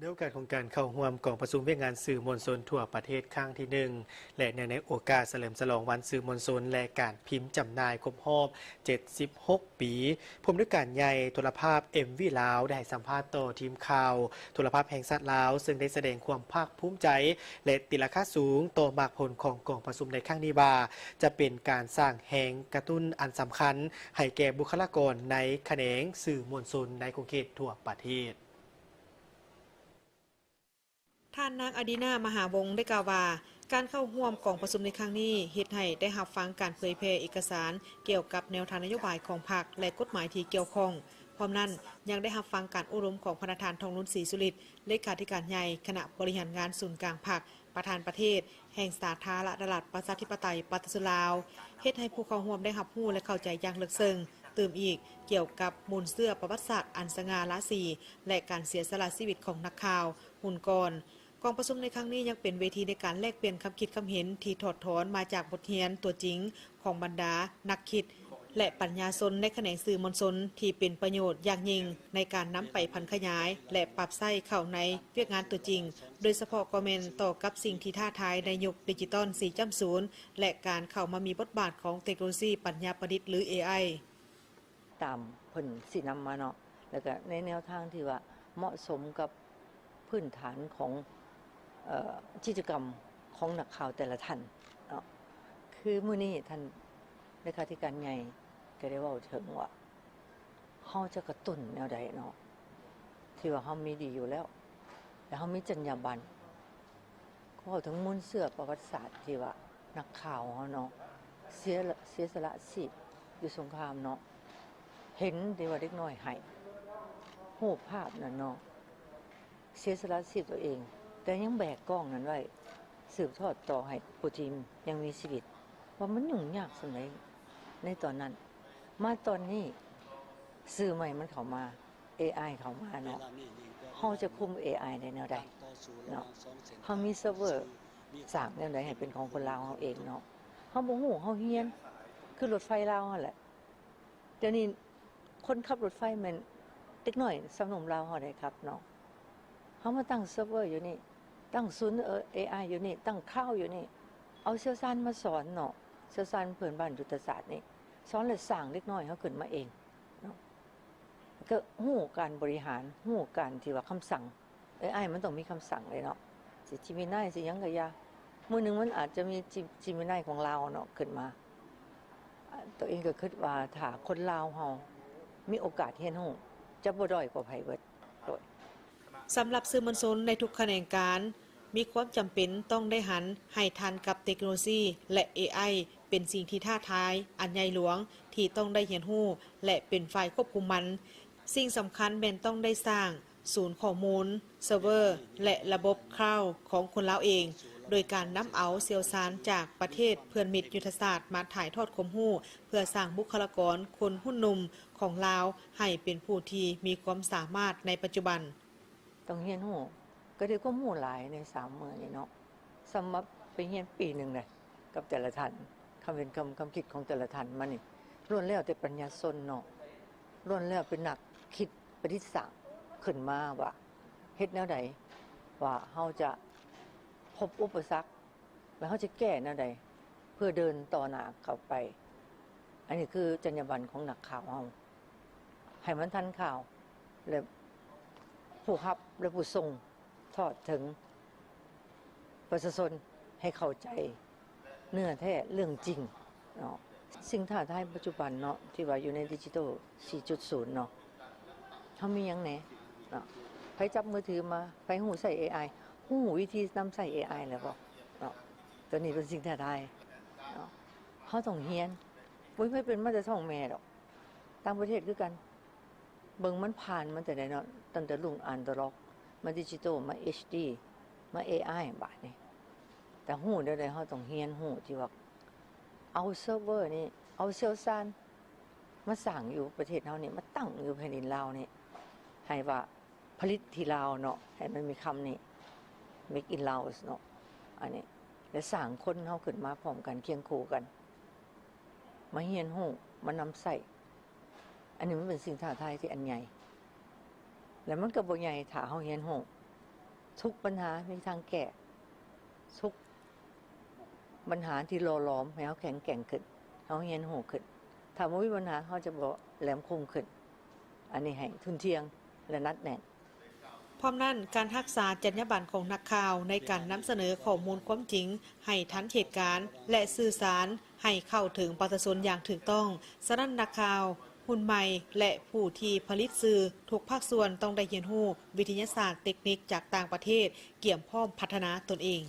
ໃນໂອກາດຂອງການເຂົ້າຮ່ວມກອງປະຊຸມວຽກງານສື່ມວນຊົນທົ່ວປະເທດຄັ້ງທີໜຶ່ງ ແລະ ເນື່ອງໃນໂອກາດສະເຫຼີມສະຫຼອງວັນສື່ມວນຊົນ ແລະ ການພິມຈຳໜ່າຍຄົບຮອບເຈັດສິບຫົກປີ, ຜູ້ອຳນວຍການໃຫຍ່ໂທລະພາບ ເອັມວີ ລາວ ໄດ້ໃຫ້ສຳພາດຕໍ່ທີມຂ່າວໂທລະພາບແຫ່ງຊາດລາວ, ເຊິ່ງໄດ້ສະແດງຄວາມພາກພູມໃຈ ແລະ ຕີລາຄາສູງຕໍ່ໝາກຜົນຂອງກອງປະຊຸມໃນຄັ້ງນີ້ວ່າ ຈະເປັນການສ້າງແຮງກະຕຸ້ນອັນສຳຄັນໃຫ້ແກ່ບຸກຄະລາກອນໃນຂະແໜງສື່ມວນຊົນໃນຂົງເຂດທົ່ວປະເທດ. ທ່ານນາງ ອາດີນາ ມະຫາວົງ ໄດ້ກ່າວວ່າ ການເຂົ້າຮ່ວມກອງປະຊຸມໃນຄັ້ງນີ້ ເຮັດໃຫ້ໄດ້ຮັບຟັງການເຜີຍແຜ່ເອກະສານກ່ຽວກັບແນວທາງນະໂຍບາຍຂອງພັກ ແລະ ກົດໝາຍທີ່ກ່ຽວຂ້ອງ. ພ້ອມນັ້ນ, ຍັງໄດ້ຮັບຟັງການໂອ້ລົມຂອງພະນະທ່ານ ທອງລຸນ ສີສຸລິດ, ເລຂາທິການໃຫຍ່ຄະນະບໍລິຫານງານສູນກາງພັກ, ປະທານປະເທດແຫ່ງສາທາລະນະລັດ ປະຊາທິປະໄຕ ປະຊາຊົນລາວ, ເຮັດໃຫ້ຜູ້ເຂົ້າຮ່ວມໄດ້ຮັບຮູ້ ແລະ ເຂົ້າໃຈຢ່າງເລິກເຊິ່ງຕື່ມອີກ ກ່ຽວກັບມູນເຊື້ອປະຫວັດສາດອັນສະຫງ່າລາສີ ແລະ ການເສຍສະຫຼະຊີວິດຂອງນັກຂ່າວຮຸ່ນກ່ອນ. ກອງປະຊຸມໃນຄັ້ງນີ້ຍັງເປັນເວທີໃນການແລກປ່ຽນຄຳຄິດຄຳເຫັນທີ່ຖອດຖອນມາຈາກບົດຮຽນຕົວຈິງຂອງບັນດານັກຄິດ ແລະ ປັນຍາຊົນໃນຂະແໜງສື່ມວນຊົນ ທີ່ເປັນປະໂຫຍດຢ່າງຍິ່ງໃນການນຳໄປຜັນຂະຫຍາຍ ແລະ ປັບໃຊ້ເຂົ້າໃນວຽກງານຕົວຈິງ, ໂດຍສະເພາະກໍແມ່ນຕໍ່ກັບສິ່ງທີ່ທ້າທາຍໃນຍຸກດິຈິຕອນສີ່ຈຸດສູນ ແລະ ການເຂົ້າມາມີບົດບາດຂອງເຕັກໂນໂລຊີປັນຍາປະດິດ ຫຼື ເອໄອ. ຕາມເພິ່ນຊີ້ນຳມາເນາະ ແລ້ວກະໃນແນວທາງທີ່ວ່າເໝາະສົມກັບພື້ນຖານຂອງ ເອີ ກິດຈະກຳຂອງນັກຂ່າວແຕ່ລະທ່ານເນາະ. ຄືມື້ນີ້ທ່ານເລຂາທິການໃຫຍ່ກໍໄດ້ເວົ້າເຖິງວ່າ ເຮົາຈະກະຕຸ້ນແນວໃດເນາະ ທີ່ວ່າເຮົາມີດີຢູ່ແລ້ວ ແລະ ເຮົາມີຈັນຍາບັນ ເວົ້າເຖິງມູນເຊື້ອປະຫວັດສາດທີ່ວ່ານັກຂ່າວເຮົາເນາະ ເສຍ ເສຍສະຫຼະຊີບຢູ່ສົງຄາມເນາະ ເຫັນທີ່ວ່າເດັກນ້ອຍໄຫ້ ຮູບພາບນັ້ນເນາະ ເສຍສະຫຼະຊີບຕົວເອງ ແຕ່ຍັງແບກກ້ອງນັ້ນໄວ້ ສືບທອດຕໍ່ໃຫ້ຜູ້ທີ່ຍັງມີຊີວິດ ວ່າມັນຫຍຸ້ງຍາກສ່ຳໃດໃນຕອນນັ້ນ. ມາຕອນນີ້ ສື່ໃໝ່ມັນເຂົ້າມາ ເອໄອເຂົ້າມາເນາະ ເຮົາຈະຄຸມເອໄອໄດ້ແນວໃດເນາະ? ເຮົາມີເຊີເວີສ້າງແນວໃດໃຫ້ເປັນຂອງຄົນລາວເຮົາເອງເນາະ? ເຮົາບໍ່ຮູ້ ເຮົາຮຽນ ຄືລົດໄຟລາວຫັ້ນແຫຼະ. ດຽວນີ້ຄົນຂັບລົດໄຟແມ່ນເດັກນ້ອຍຊາວໜຸ່ມລາວເຮົາໄດ້ຂັບເນາະ. ເຮົາມາຕັ້ງເຊີເວີຢູ່ນີ້ ຕັ້ງສູນເອໄອຢູ່ນີ້ ຕັ້ງຄາວຢູ່ນີ້ ເອົາຊ່ຽວຊານມາສອນເນາະ ຊ່ຽວຊານພື້ນບ້ານຍຸດທະສາດນີ້ ສອນແລ້ວສ້າງເດັກນ້ອຍເຮົາຂຶ້ນມາເອງເນາະ ກໍຮູ້ການບໍລິຫານ ຮູ້ການທີ່ວ່າຄຳສັ່ງ ເອໄອມັນຕ້ອງມີຄຳສັ່ງເດ້ເນາະ ຊິເຈມິນາຍ ຊິຫຍັງກໍຢ່າ ມື້ໜຶ່ງມັນອາດຈະມີເຈ ເຈມິນາຍຂອງລາວເນາະຂຶ້ນມາ. ຕົວເອງກໍຄິດວ່າຖ້າຄົນລາວເຮົາມີໂອກາດຮຽນຮູ້ ຈະບໍ່ດ້ອຍກວ່າໃຜເບິດ. ສຳລັບສື່ມວນຊົນໃນທຸກຂະແໜງການ ມີຄວາມຈຳເປັນຕ້ອງໄດ້ຫັນໃຫ້ທັນກັບເຕັກໂນໂລຊີ ແລະ ເອໄອ ເປັນສິ່ງທີ່ທ້າທາຍອັນໃຫຍ່ຫຼວງທີ່ຕ້ອງໄດ້ຮຽນຮູ້ ແລະ ເປັນຝ່າຍຄວບຄຸມມັນ. ສິ່ງສຳຄັນແມ່ນຕ້ອງໄດ້ສ້າງສູນຂໍ້ມູນ, ເຊີເວີ ແລະ ລະບົບຄາວຂອງຄົນລາວເອງ, ໂດຍການນຳເອົາຊ່ຽວຊານຈາກປະເທດເພື່ອນມິດຍຸດທະສາດມາຖ່າຍທອດຄວາມຮູ້ ເພື່ອສ້າງບຸກຄະລາກອນຄົນຮຸ່ນໜຸ່ມຂອງລາວໃຫ້ເປັນຜູ້ທີ່ມີຄວາມສາມາດໃນປັດຈຸບັນ. ຕ້ອງຮຽນຮູ້ ກໍໄດ້ຄວາມຮູ້ຫຼາຍໃນສາມມື້ນີ້ເນາະ. ສຳລັບໄປຮຽນປີໜຶ່ງເດ້ ກັບແຕ່ລະທ່ານ ຄຳເຫັນ ຄຳ ຄຳຄິດຂອງແຕ່ລະທ່ານມານີ້ ລ້ວນແລ້ວແຕ່ປັນຍາຊົນເນາະ ລ້ວນແລ້ວເປັນນັກຄິດປະດິດສ້າງຂຶ້ນມາວ່າ ເຮັດແນວໃດວ່າເຮົາຈະພົບອຸປະສັກ ແລະ ເຮົາຈະແກ້ແນວໃດເພື່ອເດີນຕໍ່ໜ້າເຂົ້າໄປ. ອັນນີ້ຄືຈັນຍາບັນຂອງນັກຂ່າວເຮົາ ໃຫ້ມັນທັນຂ່າວ ແລະ ຜູ້ຮັບ ແລະ ຜູ້ສົ່ງ ທອດເຖິງປະຊາຊົນໃຫ້ເຂົ້າໃຈເນື້ອແທ້ເລື່ອງຈິງເນາະ. ສິ່ງທ້າທາຍປັດຈຸບັນເນາະ ທີ່ວ່າຢູ່ໃນດິຈິໂຕສີ່ຈຸດສູນເນາະ ເຮົາມີຫຍັງແດ່ເນາະ? ໃຜຈັບມືຖືມາ? ໃຜຮູ້ໃຊ້ເອໄອ? ຮູ້ວິທີນຳໃຊ້ເອໄອແລ້ວບໍ່ເນາະ? ຕົວນີ້ເປັນສິ່ງທ້າທາຍເນາະ ເຮົາຕ້ອງຮຽນ. ບໍ່ມີໃຜເປັນມາແຕ່ທ້ອງແມ່ດອກ ຕ່າງປະເທດຄືກັນ. ເບິ່ງມັນຜ່ານມາແຕ່ໃດເນາະ ຕັ້ງແຕ່ລຸ້ນອານາລັອກ ມາດິຈິຕອລ ມາເອັດດີ ມາເອໄອ ບາດນີ້ ແຕ່ຮູ້ແນວໃດ ເຮົາຕ້ອງຮຽນຮູ້ທີ່ວ່າ ເອົາເຊີເວີນີ້ ເອົາຊ່ຽວຊານມາສ້າງຢູ່ປະເທດເຮົານີ້ ມາຕັ້ງຢູ່ແຜ່ນດິນລາວນີ້ ໃຫ້ວ່າຜະລິດທີ່ລາວເນາະ ໃຫ້ມັນມີຄຳນີ້ ເມກອິນລາວເນາະ ອັນນີ້ ແລະ ສ້າງຄົນເຮົາຂຶ້ນມາພ້ອມກັນ ຄຽງຄູ່ກັນ ມາຮຽນຮູ້ ມານຳໃຊ້. ອັນນີ້ມັນເປັນສິ່ງທ້າທາຍທີ່ອັນໃຫຍ່ ແລະ ມັນກໍບໍ່ໃຫຍ່ຖ້າເຮົາຮຽນຮູ້ ທຸກບັນຫາມີທາງແກ້, ທຸກບັນຫາທີ່ຫຼໍ່ຫຼອມໃຫ້ເຮົາແຂງແກ່ງຂຶ້ນ, ເຮົາຮຽນຮູ້ຂຶ້ນ. ຖ້າບໍ່ມີບັນຫາ, ເຮົາຈະບໍ່ແຫຼມຄົມຂຶ້ນ. ອັນນີ້ໃຫ້ທຸ່ນທ່ຽງ ແລະ ໜັກແໜ້ນ. ພ້ອມນັ້ນ, ການຮັກສາຈັນຍາບັນຂອງນັກຂ່າວໃນການນຳສະເໜີຂໍ້ມູນຄວາມຈິງໃຫ້ທັນເຫດການ ແລະ ສື່ສານໃຫ້ເຂົ້າເຖິງປະຊາຊົນຢ່າງຖືກຕ້ອງ. ສະນັ້ນ, ນັກຂ່າວຮຸ່ນໃໝ່ ແລະ ຜູ້ທີ່ຜະລິດສື່ທຸກພາກສ່ວນຕ້ອງໄດ້ຮຽນຮູ້ວິທະຍາສາດເຕັກນິກຈາກຕ່າງປະເທດ, ກຽມພ້ອມພັດທະນາຕົນເອງ.